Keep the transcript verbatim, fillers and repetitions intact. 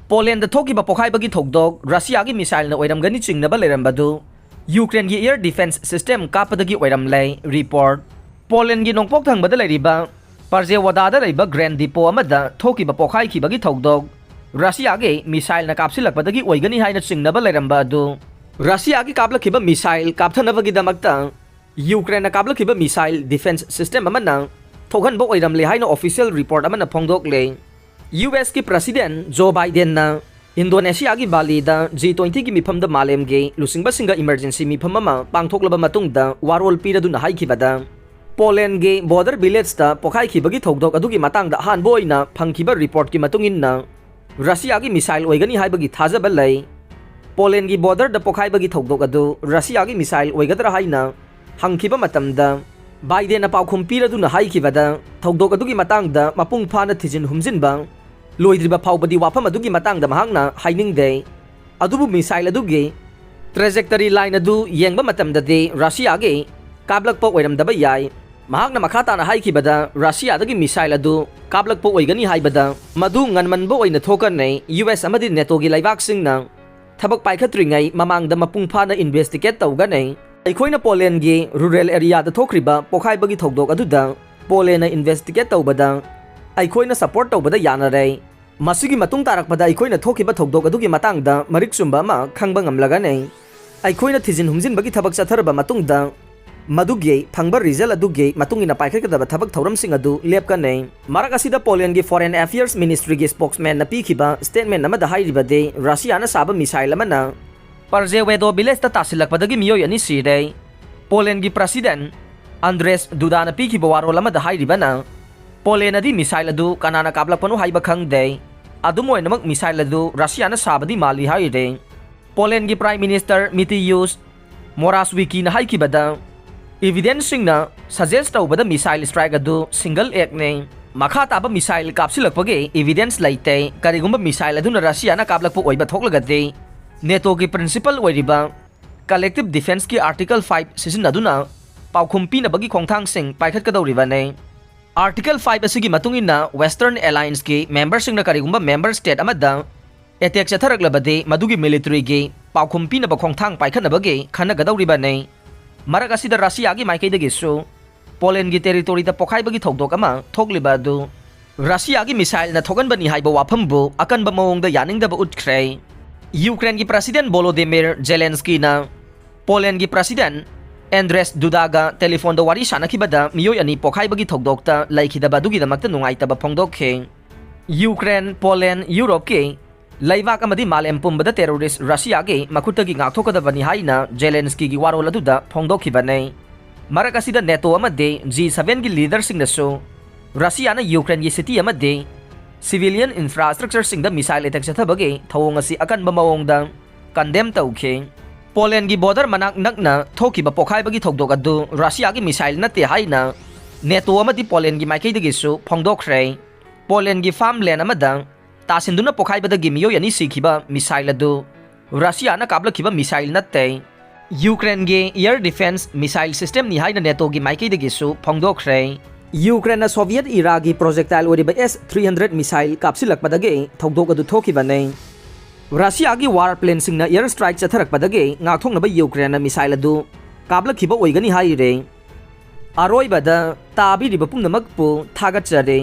ꯄꯣꯂꯦꯟꯗ ꯊꯣꯛꯈꯤꯕ ꯄꯣꯈꯥꯏꯕꯒꯤ ꯊꯧꯗꯣꯛ ꯔꯁꯤꯌꯥꯒꯤ ꯃꯤꯁꯥꯏꯜꯅ ꯑꯣꯏꯔꯝꯒꯅꯤ ꯆꯤꯡꯅꯕ ꯂꯩꯔꯝꯕꯗꯨ ꯌꯨꯀ꯭ꯔꯦꯟꯒꯤ air defence system ꯀꯥꯞꯄꯗꯒꯤ ꯑꯣꯏꯔꯝꯂꯦ꯫ Report꯫ ꯄꯣꯂꯦꯟꯒꯤ ꯅꯣꯡꯄꯣꯛ ꯊꯪꯕꯗ ꯂꯩꯔꯤꯕ ꯄꯥꯔꯖꯦꯋꯥꯗꯥꯗ ꯂꯩꯕ grain depot ꯑꯃꯗ ꯊꯣꯛꯈꯤꯕ ꯄꯣꯈꯥꯏꯈꯤꯕꯒꯤ ꯊꯧꯗꯣꯛ ꯔꯁꯤꯌꯥꯒꯤ ꯃꯤꯁꯥꯏꯜꯅ ꯀꯥꯞꯁꯤꯜꯂꯛꯄꯗꯒꯤ ꯑꯣꯏꯒꯅꯤ ꯍꯥꯏꯅ ꯆꯤꯡꯅꯕ ꯂꯩꯔꯝꯕ ꯑꯗꯨ ꯔꯁꯤꯌꯥꯒꯤ ꯀꯥꯞꯂꯛꯈꯤꯕ ꯃꯤꯁꯥꯏꯜ ꯀꯥꯞꯊꯅꯕꯒꯤꯗꯃꯛꯇ ꯌꯨꯀ꯭ꯔꯦꯟꯅ ꯀꯥꯞꯂꯛꯈꯤꯕ ꯃꯤꯁꯥꯏꯜ defence system ꯑꯃꯅ ꯊꯣꯛꯍꯟꯕ ꯑꯣꯏꯔꯝꯂꯦ ꯍꯥꯏꯅ official report ꯑꯃꯅ ꯐꯣꯡꯗꯣꯛꯂꯦ꯫ ꯌꯨ ꯑꯦꯁꯀꯤ president ꯖꯣ ꯕꯥꯏꯗꯦꯟꯅ ꯏꯟꯗꯣꯅꯦꯁꯤꯌꯥꯒꯤ ꯕꯥꯂꯤꯗ G twenty ꯒꯤ ꯃꯤꯐꯝꯗ ꯃꯥꯂꯦꯝꯒꯤ ꯂꯨꯆꯤꯡꯕꯁꯤꯡꯒ emergency ꯃꯤꯐꯝ ꯑꯃ ꯄꯥꯡꯊꯣꯛꯂꯕ ꯃꯇꯨꯡꯗ ꯋꯥꯔꯣꯜ ꯄꯤꯔꯗꯨꯅ ꯍꯥꯏꯈꯤꯕꯗ, ꯄꯣꯂꯦꯟꯒꯤ border village ꯇ ꯄꯣꯈꯥꯏꯈꯤꯕꯒꯤ ꯊꯧꯗꯣꯛ ꯑꯗꯨꯒꯤ ꯃꯇꯥꯡꯗ ꯑꯍꯥꯟꯕ ꯑꯣꯏꯅ ꯐꯪꯈꯤꯕ report ꯀꯤ ꯃꯇꯨꯡ ꯏꯟꯅ, ꯔꯁꯤꯌꯥꯒꯤ ꯃꯤꯁꯥꯏꯜ ꯑꯣꯏꯒꯅꯤ ꯍꯥꯏꯕꯒꯤ ꯊꯥꯖꯕ ꯂꯩ꯫ ꯄꯣꯂꯦꯟꯒꯤ border ꯗ ꯄꯣꯈꯥꯏꯕꯒꯤ ꯊꯧꯗꯣꯛ ꯑꯗꯨ ꯔꯁꯤꯌꯥꯒꯤ ꯃꯤꯁꯥꯏꯜ ꯑꯣꯏꯒꯗ꯭ꯔꯥ ꯍꯥꯏꯅ ꯍꯪꯈꯤꯕ ꯃꯇꯝꯗ, ꯕꯥꯏꯗꯦꯟꯅ ꯄꯥꯎꯈꯨꯝ ꯄꯤꯔꯗꯨꯅ ꯍꯥꯏꯈꯤꯕꯗ, ꯊꯧꯗꯣꯛ ꯑꯗꯨꯒꯤ ꯃꯇꯥꯡꯗ ꯃꯄꯨꯡ ꯐꯥꯅ ꯊꯤꯖꯤꯟ ꯍꯨꯝꯖꯤꯟꯕ ꯂꯣꯏꯗ꯭ꯔꯤꯕ ꯐꯥꯎꯕꯗꯤ ꯋꯥꯐꯝ ꯑꯗꯨꯒꯤ ꯃꯇꯥꯡꯗ ꯃꯍꯥꯛꯅ ꯍꯥꯏꯅꯤꯡꯗꯦ꯫ ꯑꯗꯨꯕꯨ ꯃꯤꯁꯥꯏꯜ ꯑꯗꯨꯒꯤ trajectory line ꯑꯗꯨ ꯌꯦꯡꯕ ꯃꯇꯝꯗꯗꯤ ꯔꯁꯤꯌꯥꯒꯤ ꯀꯥꯞꯂꯛꯄ ꯑꯣꯏꯔꯝꯗꯕ ꯌꯥꯏ꯫ ꯃꯍꯥꯛꯅ ꯃꯈꯥ ꯇꯥꯅ ꯍꯥꯏꯈꯤꯕꯗ, ꯔꯁꯤꯌꯥꯗꯒꯤ ꯃꯤꯁꯥꯏꯜ ꯑꯗꯨ ꯀꯥꯞꯂꯛꯄ ꯑꯣꯏꯒꯅꯤ ꯍꯥꯏꯕꯗ, ꯃꯗꯨ ꯉꯟꯃꯟꯕ ꯑꯣꯏꯅ ꯊꯣꯛꯀꯅꯤ꯫ ꯌꯨ ꯑꯦꯁ ꯑꯃꯗꯤ ꯅꯦꯇꯣꯒꯤ ꯂꯩꯕꯥꯛꯁꯤꯡꯅ ꯊꯕꯛ ꯄꯥꯏꯈꯠꯇ꯭ꯔꯤꯉꯩ ꯃꯃꯥꯡꯗ ꯃꯄꯨꯡ ꯐꯥꯅ investigate ꯇꯧꯒꯅꯤ꯫ ꯑꯩꯈꯣꯏꯅ ꯄꯣꯂꯦꯟꯒꯤ rural area ꯗ ꯊꯣꯛꯈ꯭ꯔꯤꯕ ꯄꯣꯈꯥꯏꯕꯒꯤ ꯊꯧꯗꯣꯛ ꯑꯗꯨꯗ ꯄꯣꯂꯦꯟꯅ investigate ꯇꯧꯕꯗ ꯑꯩꯈꯣꯏꯅ support ꯇꯧꯕꯗ ꯌꯥꯅꯔꯦ꯫ ꯃꯁꯤꯒꯤ ꯃꯇꯨꯡ ꯇꯥꯔꯛꯄꯗ ꯑꯩꯈꯣꯏꯅ ꯊꯣꯛꯈꯤꯕ ꯊꯧꯗꯣꯛ ꯑꯗꯨꯒꯤ ꯃꯇꯥꯡꯗ ꯃꯔꯤꯛ ꯆꯨꯝꯕ ꯑꯃ ꯈꯪꯕ ꯉꯝꯂꯒꯅꯤ꯫ ꯑꯩꯈꯣꯏꯅ ꯊꯤꯖꯤꯟ ꯍꯨꯝꯖꯤꯟꯕꯒꯤ ꯊꯕꯛ ꯆꯠꯊꯔꯕ ꯃꯇꯨꯡꯗ, ꯃꯗꯨꯒꯤ ꯐꯪꯕ result ꯑꯗꯨꯒꯤ ꯃꯇꯨꯡ ꯏꯟꯅ ꯄꯥꯏꯈꯠꯀꯗꯕ ꯊꯕꯛ ꯊꯧꯔꯝꯁꯤꯡ ꯑꯗꯨ ꯂꯦꯞꯀꯅꯤ꯫ ꯃꯔꯛ ꯑꯁꯤꯗ, ꯄꯣꯂꯦꯟꯒꯤ Foreign Affairs Ministry ꯒꯤ spokesman ꯅ ꯄꯤꯈꯤꯕ statement ꯑꯃꯗ ꯍꯥꯏꯔꯤꯕꯗꯤ, ꯔꯁꯤꯌꯥꯅ ꯁꯥꯕ ꯃꯤꯁꯥꯏꯜ ꯑꯃꯅ ꯄꯔꯖꯦꯋꯦꯗꯣ village ꯇ ꯇꯥꯁꯤꯜꯂꯛꯄꯗꯒꯤ ꯃꯤꯑꯣꯏ ꯑꯅꯤ ꯁꯤꯔꯦ꯫ ꯄꯣꯂꯦꯟꯒꯤ president ꯑꯟꯗ꯭ꯔꯦꯁ ꯗꯨꯗꯥꯅ ꯄꯤꯈꯤꯕ ꯋꯥꯔꯣꯜ ꯑꯃꯗ ꯍꯥꯏꯔꯤꯕꯅ, ꯄꯣꯂꯦꯟꯅꯗꯤ ꯃꯤꯁꯥꯏꯜ ꯑꯗꯨ ꯀꯅꯥꯅ ꯀꯥꯞꯂꯛꯄꯅꯣ ꯍꯥꯏꯕ ꯈꯪꯗꯦ꯫ ꯑꯗꯨꯝ ꯑꯣꯏꯅꯃꯛ, ꯃꯤꯁꯥꯏꯜ ꯑꯗꯨ ꯔꯁꯤꯌꯥꯅ ꯁꯥꯕꯗꯤ ꯃꯥꯜꯂꯤ ꯍꯥꯏꯔꯦ꯫ ꯄꯣꯂꯦꯟꯒꯤ Prime Minister ꯃꯤꯇꯤꯌꯨꯁ ꯃꯣꯔꯥꯁꯋꯤꯀꯤꯅ ꯍꯥꯏꯈꯤꯕꯗ, evidence ꯁꯤꯡꯅ suggest ꯇꯧꯕꯗ ꯃꯤꯁꯥꯏꯜ strike ꯑꯗꯨ single act ꯅꯤ꯫ ꯃꯈꯥ ꯇꯥꯕ ꯃꯤꯁꯥꯏꯜ ꯀꯥꯞꯁꯤꯜꯂꯛꯄꯒꯤ evidence ꯂꯩꯇꯦ꯫ ꯀꯔꯤꯒꯨꯝꯕ ꯃꯤꯁꯥꯏꯜ ꯑꯗꯨꯅ ꯔꯁꯤꯌꯥꯅ ꯀꯥꯞꯂꯛꯄ ꯑꯣꯏꯕ ꯊꯣꯛꯂꯒꯗꯤ, ꯅꯦꯇꯣꯒꯤ principle ꯑꯣꯏꯔꯤꯕ collective defence ꯀꯤ Article five ꯁꯤꯖꯤꯟꯅꯗꯨꯅ ꯄꯥꯎꯈꯨꯝ ꯄꯤꯅꯕꯒꯤ ꯈꯣꯡꯊꯥꯡꯁꯤꯡ ꯄꯥꯏꯈꯠꯀꯗꯧꯔꯤꯕꯅꯤ꯫ Article five ꯑꯁꯤꯒꯤ ꯃꯇꯨꯡ ꯏꯟꯅ, Western Alliance ꯀꯤ member ꯁꯤꯡꯅ ꯀꯔꯤꯒꯨꯝꯕ member state ꯑꯃꯗ ꯑꯦꯇꯦꯛ ꯆꯠꯊꯔꯛꯂꯕꯗꯤ ꯃꯗꯨꯒꯤ ꯃꯤꯂꯤꯇꯔꯤꯒꯤ ꯄꯥꯎꯈꯨꯝ ꯄꯤꯅꯕ ꯈꯣꯡꯊꯥꯡ ꯄꯥꯏꯈꯠꯅꯕꯒꯤ ꯈꯟꯅꯒꯗꯧꯔꯤꯕꯅꯤ꯫ ꯃꯔꯛ ꯑꯁꯤꯗ ꯔꯁꯤꯌꯥꯒꯤ ꯃꯥꯏꯀꯩꯗꯒꯤꯁꯨ ꯄꯣꯂꯦꯟꯒꯤ ꯇꯦꯔꯤꯇꯣꯔꯤꯗ ꯄꯣꯈꯥꯏꯕꯒꯤ ꯊꯧꯗꯣꯛ ꯑꯃ ꯊꯣꯛꯂꯤꯕ ꯑꯗꯨ ꯔꯁꯤꯌꯥꯒꯤ ꯃꯤꯁꯥꯏꯜꯅ ꯊꯣꯛꯍꯟꯕꯅꯤ ꯍꯥꯏꯕ ꯋꯥꯐꯝꯕꯨ ꯑꯀꯟꯕ ꯃꯑꯣꯡꯗ ꯌꯥꯅꯤꯡꯗꯕ ꯎꯠꯈ꯭ꯔꯦ꯫ ꯌꯨꯀ꯭ꯔꯦꯟꯒꯤ ꯄ꯭ꯔꯁꯤꯗꯦꯟ ꯚꯣꯂꯣꯗꯤꯃꯤꯔ ꯖꯦꯂꯦꯟꯁꯀꯤꯅ ꯄꯣꯂꯦꯟꯒꯤ ꯄ꯭ꯔꯁꯤꯗꯦꯟ ꯑꯦꯟꯗ꯭ꯔꯦꯁ ꯗꯨꯗꯥꯒ ꯇꯦꯂꯤꯐꯣꯟꯗ ꯋꯥꯔꯤ ꯁꯥꯟꯅꯈꯤꯕꯗ ꯃꯤꯑꯣꯏ ꯑꯅꯤ ꯄꯣꯈꯥꯏꯕꯒꯤ ꯊꯧꯗꯣꯛꯇ ꯂꯩꯈꯤꯗꯕ ꯑꯗꯨꯒꯤꯗꯃꯛꯇ ꯅꯨꯡꯉꯥꯏꯇꯕ ꯐꯣꯡꯗꯣꯛꯈꯤ꯫ ꯌꯨꯀ꯭ꯔꯦꯟ, ꯄꯣꯂꯦꯟ, ꯌꯨꯔꯣꯞꯀꯤ ꯂꯩꯕꯥꯛ ꯑꯃꯗꯤ ꯃꯥꯂꯦꯝ ꯄꯨꯝꯕꯗ ꯇꯦꯔꯣꯔꯤꯁ ꯔꯁꯤꯌꯥꯒꯤ ꯃꯈꯨꯠꯇꯒꯤ ꯉꯥꯛꯊꯣꯛꯀꯗꯕꯅꯤ ꯍꯥꯏꯅ ꯖꯦꯂꯦꯟꯁꯀꯤꯒꯤ ꯋꯥꯔꯣꯜ ꯑꯗꯨꯗ ꯐꯣꯡꯗꯣꯛꯈꯤꯕꯅꯤ꯫ ꯃꯔꯛ ꯑꯁꯤꯗ ꯅꯦꯇꯣ ꯑꯃꯗꯤ ꯖꯤ ꯁꯚꯦꯟꯒꯤ ꯂꯤꯗꯔꯁꯤꯡꯅꯁꯨ ꯔꯁꯤꯌꯥꯅ ꯌꯨꯀ꯭ꯔꯦꯟꯒꯤ ꯁꯤꯇꯤ ꯑꯃꯗꯤ ꯁꯤꯚꯤꯂꯤꯌꯟ ꯏꯟꯐ꯭ꯔꯥꯁ꯭ꯇ꯭ꯔꯛꯆꯔꯁꯤꯡꯗ ꯃꯤꯁꯥꯏꯜ ꯑꯦꯇꯦꯛ ꯆꯠꯊꯕꯒꯤ ꯊꯧꯑꯣꯡ ꯑꯁꯤ ꯑꯀꯟꯕ ꯃꯑꯣꯡꯗ ꯀꯟꯗꯦꯝ ꯇꯧꯈꯤ꯫ ꯄꯣꯂꯦꯟꯒꯤ ꯕꯣꯔꯗꯔ ꯃꯅꯥꯛ ꯅꯛꯅ ꯊꯣꯛꯈꯤꯕ ꯄꯣꯈꯥꯏꯕꯒꯤ ꯊꯧꯗꯣꯛ ꯑꯗꯨ ꯔꯁꯤꯌꯥꯒꯤ ꯃꯤꯁꯥꯏꯜ ꯅꯠꯇꯦ ꯍꯥꯏꯅ ꯅꯦꯇꯣ ꯑꯃꯗꯤ ꯄꯣꯂꯦꯟꯒꯤ ꯃꯥꯏꯀꯩꯗꯒꯤꯁꯨ ꯐꯣꯡꯗꯣꯛꯈ꯭ꯔꯦ꯫ ꯄꯣꯂꯦꯟꯒꯤ ꯐꯥꯔꯝ ꯂꯦꯟ ꯑꯃꯗ ꯇꯥꯁꯤꯟꯗꯨꯅ ꯄꯣꯈꯥꯏꯕꯗꯒꯤ ꯃꯤꯑꯣꯏ ꯑꯅꯤ ꯁꯤꯈꯤꯕ ꯃꯤꯁꯥꯏꯜ ꯑꯗꯨ ꯔꯁꯤꯌꯥꯅ ꯀꯥꯞꯂꯛꯈꯤꯕ ꯃꯤꯁꯥꯏꯜ ꯅꯠꯇꯦ꯫ ꯌꯨꯀ꯭ꯔꯦꯟꯒꯤ ꯑꯦꯌꯔ ꯗꯤꯐꯦꯟꯁ ꯃꯤꯁꯥꯏꯜ ꯁꯤꯁꯇꯦꯝꯅꯤ ꯍꯥꯏꯅ ꯅꯦꯇꯣꯒꯤ ꯃꯥꯏꯀꯩꯗꯒꯤꯁꯨ ꯐꯣꯡꯗꯣꯛꯈ꯭ꯔꯦ꯫ ꯌꯨꯀ꯭ꯔꯦꯟꯅ ꯁꯣꯚꯤꯌꯦꯠ ꯏꯔꯥꯒꯤ ꯄ꯭ꯔꯣꯖꯦꯛꯇꯥꯏꯜ ꯑꯣꯏꯔꯤꯕ ꯑꯦꯁ ꯊ꯭ꯔꯤ ꯍꯟꯗ꯭ꯔꯦꯠ ꯃꯤꯁꯥꯏꯜ ꯀꯥꯞꯁꯤꯜꯂꯛꯄꯗꯒꯤ ꯊꯧꯗꯣꯛ ꯑꯗꯨ ꯊꯣꯛꯈꯤꯕꯅꯤ꯫ ꯔꯁꯤꯌꯥꯒꯤ ꯋꯥꯔ ꯄ꯭ꯂꯦꯟꯁꯤꯡꯅ ꯑꯦꯌꯔ ꯁ꯭ꯇ꯭ꯔꯥꯏꯛ ꯆꯠꯊꯔꯛꯄꯗꯒꯤ ꯉꯥꯛꯊꯣꯛꯅꯕ ꯌꯨꯀ꯭ꯔꯦꯟꯅ ꯃꯤꯁꯥꯏꯜ ꯑꯗꯨ ꯀꯥꯞꯂꯛꯈꯤꯕ ꯑꯣꯏꯒꯅꯤ ꯍꯥꯏꯔꯦ꯫ ꯑꯔꯣꯏꯕꯗ ꯇꯥꯕꯤꯔꯤꯕ ꯄꯨꯝꯅꯃꯛꯄꯨ ꯊꯥꯒꯠꯆꯔꯤ꯫